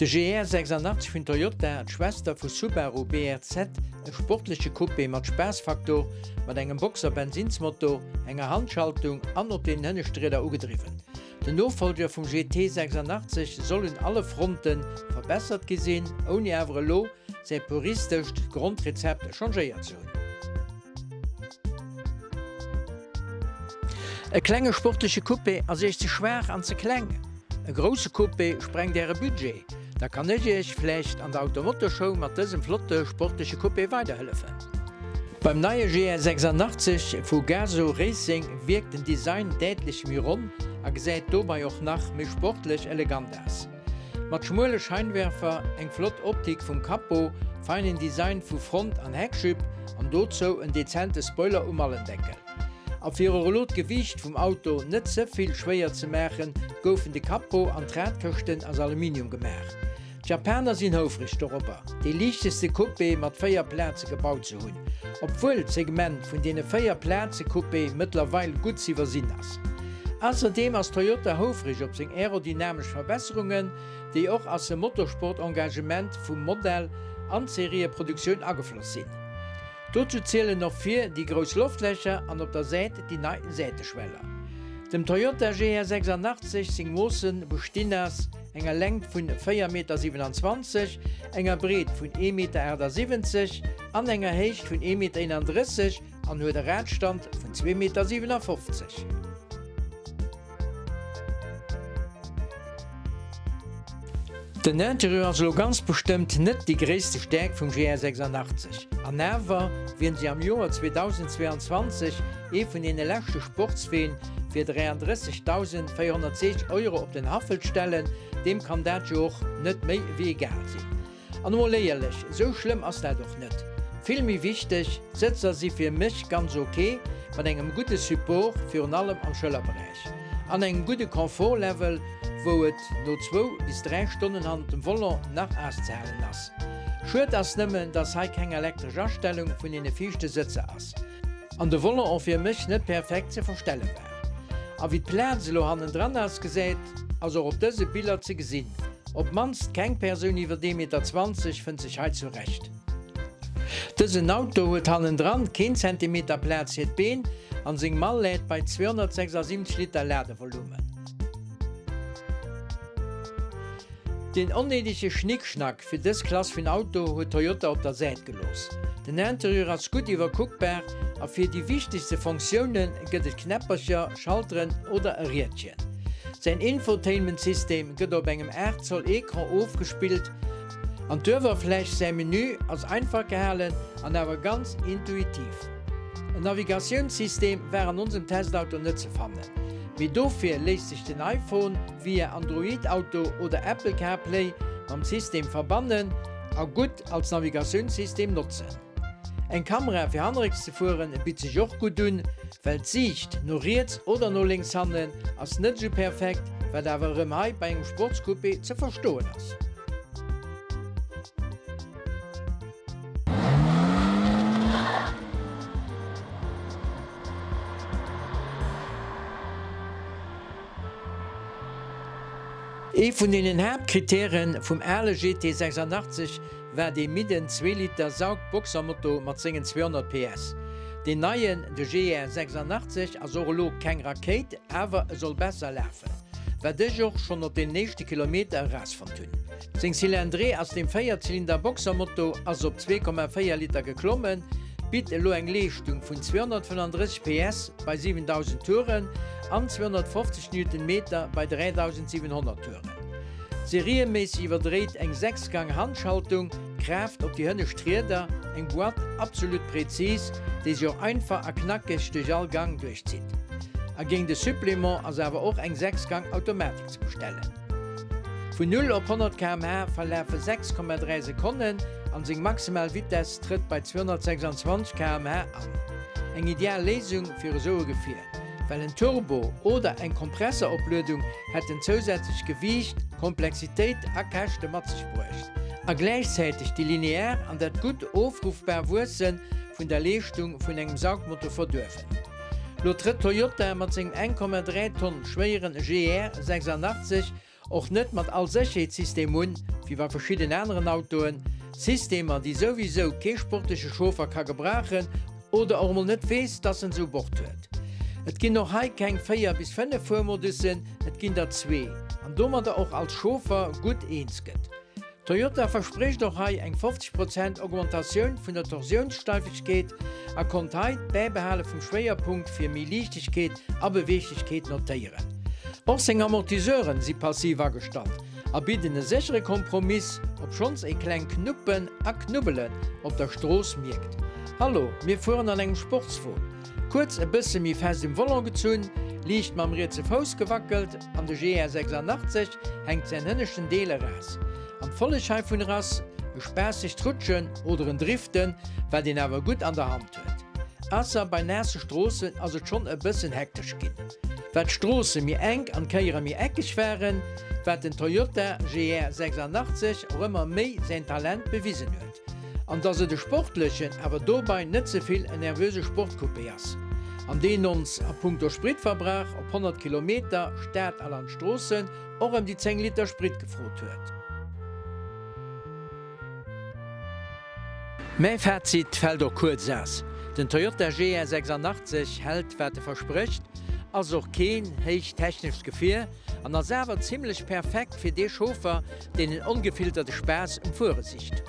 De GR 86 vun Toyota, d'Schwester vu Subaru BRZ, e sportleche Coupé mat Spaassfaktor, mat engem Boxer-Bensinnsmotor, enger Handschaltung an op den hënneschte Rieder ugedriwwen. Den Nofollger vum GT 86 soll un alle Fronte verbessert gi sinn, ouni awer elo säi puristescht Grondrezept changéiert ze hunn. E klenge sportleche Coupé ass iech ze schwaach an ze kleng? E grousse Coupé sprengt äre Budget? Da kann ech iech vläicht an der Automoto-Show mat dësem flotte sportleche Coupé weiderhëllefen. Beim neie GR 86 vu Gazoo Racing wierkt den Design däitlech méi ronn a gesäit dobei och nach méi sportlech elegant aus. Mat schmuele Scheinwerfer, eng flott Optik vum Capot, feinen Design vu Front an Heckjupp an dozou en dezente Spoiler um Allendeckel. A fir och elo d'Gewiicht vum Auto net ze vill schwéier ze maachen, goufen de Capot an d'Radkëschten aus Aluminium gemaach. D'Japaner sinn houfreg dorobber, dee liichteste Coupé mat 4 Plaze gebaut ze hunn, obwuel d'Segment vun deene 4 Plaze-Coupé mëttlerweil gutt z'iwwersinn ass. Ausserdeem ass Toyota houfreg op seng aerodynamesch Verbesserungen, déi och a se Motorsport-Engagement vum Modell an d'Serieproduktioun agefloss sinn. Dozou zielen och vir déi grouss Loftlächer an op der Säit déi nei Säiteschweller. Dem Toyota GR 86 seng Moosse bestinn aus enger Längt vun 4,27 Meter, enger Breet vun 1,78 Meter an enger Héicht vun 1,31 Meter an huet e Radstand vun 2,57 Meter. Den Interieur ass elo ganz bestëmmt net déi gréisste Stäerkt vum GR 86, an awer, wien si am Joer 2022 ee vun deene leschte Sportsween fir 33.460 Euro op den Haff wëllt stellen, deem kann dat jo och net méi ewéi egal sinn. An emol éierlech, esou schlëmm ass dat och net. Vill méi wichteg, d'Sëtzer si fir mech ganz ok, mat engem gudde Support, virun allem am Schëllerberäich, an engem gudde Confort-Level, wou et no zwou bis 3 Stonnen hannert dem Volant nach auszehalen ass. Schued ass nëmmen, dass hei keng elektresch Astellung vun deene viischte Sëtzer ass. An de Volant och fir mech net perfekt ze verstelle war. A wéi d'Plaz elo hannendran ausgesäit, ass och op dëse Biller ze gesinn. Op d'mannst keng Persoun iwwer 1,20 Meter fënnt sech hei zurecht. Dësen Auto huet hannendran keen Zentimeter Plaz fir d'Been an seng Mall läit bei 276 Liter Ladevolumen. Deen onnéidege Schnickschnack fir dës Klass vun Auto huet Toyota op der Säit gelooss. Den Interieur ass gutt iwwerkuckbar a fir déi wichtegste Fonctioune gëtt et Knäppercher, Schalteren oder e Riedchen. Säin Infotainment-System gëtt op engem 8 Zoll Ecran ofgespillt an d'Uewerfläch, säi Menü ass einfach gehalen an awer ganz intuitiv. En Navigatiounssystem war an onsem Testauto net ze fannen, mee dofir léisst sech den iPhone via Android Auto oder Apple CarPlay mam System verbannen a gutt als Navigatiounssystem notzen. Eng Kamera fir hannerrécks ze fueren bitt sech och gutt un, well d'Siicht no riets oder no lénks hannen ass net esou perfekt, wat awer erëm hei bei engem Sportscoupé ze verstoen ass. Ee vun deenen Haaptkrittäre vum ale GT 86 war dee midden Zweeliter Saug-Boxermotor mat sengen 200 PS. Deen neien, de GR 86, ass och elo keng Rakéit, awer e soll besser lafen, wat ech och schonn op deenen éischte Kilometer erausfonnt hunn. Seng Cylindrée ass dem Véierzylinder-Boxermotor ass op 2,4 Liter geklommen, bitt elo eng Leeschtung vun 235 PS bei 7.000 Touren an 250 Newtonmeter bei 3.700 Touren. Serieméisseg iwwerdréit eng Sechsgang-Handschaltung d'Kraaft op déi hënnescht Rieder, eng Boîte absolut präzis, déi sech och einfach a knackeg duerch all Gang duerchzitt. A géint e Supplément ass awer och eng Sechsgang-Automatik ze bestellen. Vun 0 op 100 km/h verlafe 6,3 Sekonnen an seng maximal Vitess trëtt bei 226 km/h an. Eng ideal Léisung fir esou e Gefier, well en Turbo oder eng Kompresseropluedung hätten zousätzlech Gewiicht, Komplexitéit a Käschte mat sech bruecht a gläichzäiteg déi linear an dat gutt ofruffbar Wuesse vun der Leeschtung vun engem Saugmotor verduerwen. Lo trëtt Toyota mat sengem 1,3 Tonn schwéieren GR 86 och net mat all Sécherheetssystem un. wéi bei verschidden aneren Autoen, Systemer déi souwisou kee sportleche Chauffer ka gebrauchen oder och emol net weess, dass en se u Bord huet. Et ginn och hei keng 4 bis 5 Fuermodussen, et ginn der zwee, an domadder och als Chauffer gutt eens gëtt. Toyota versprécht och hei eng 50 Prozent Augmentatioun vun der Torsiounssteifegkeet a konnt hei d'Bäibehale vum Schwéierpunkt fir méi Liichtegkeet a Beweeglechkeet notéieren. Och seng Amortisseuren si passiv agestallt a bidden e séchere Kompromiss, obschonns ee kleng Knuppen a Knubbelen op der Strooss mierkt. Hallo, mir fueren an engem Sportswon. Kuerz e bësse méi fest um Volant gezunn, liicht mam rietse Fouss gewackelt an de GR 86 hänkt säin hënneschten Deel eraus. An d'Folleg heivunner ass e spaassegt Rutschen oder en Driften, wat een awer gutt an der Hand huet. Ausser bei naasse Stroossen ass et schonn e bëssen hektesch ginn. Wat d'Stroosse méi enk an d'Kéiere méi eckeg waren, wat den Toyota GR 86 och ëmmer méi säin Talent bewisen huet. An dass et e sportlechen, awer dobei net ze vill en nervöse Sportcoupé ass, an deen ons a punkto Spritverbrauch op 100 Kilometer Stad a Landstroossen och ëm déi 10 Liter Sprit gefrot huet. Mäi Fazit fält och kuerz aus, Den Toyota GR 86 hält wat e versprécht, ass och keen héich technescht Gefier an ass awer zimmlech perfekt fir dee Chauffer deen en ongefilterte Spaass um Fuere sicht.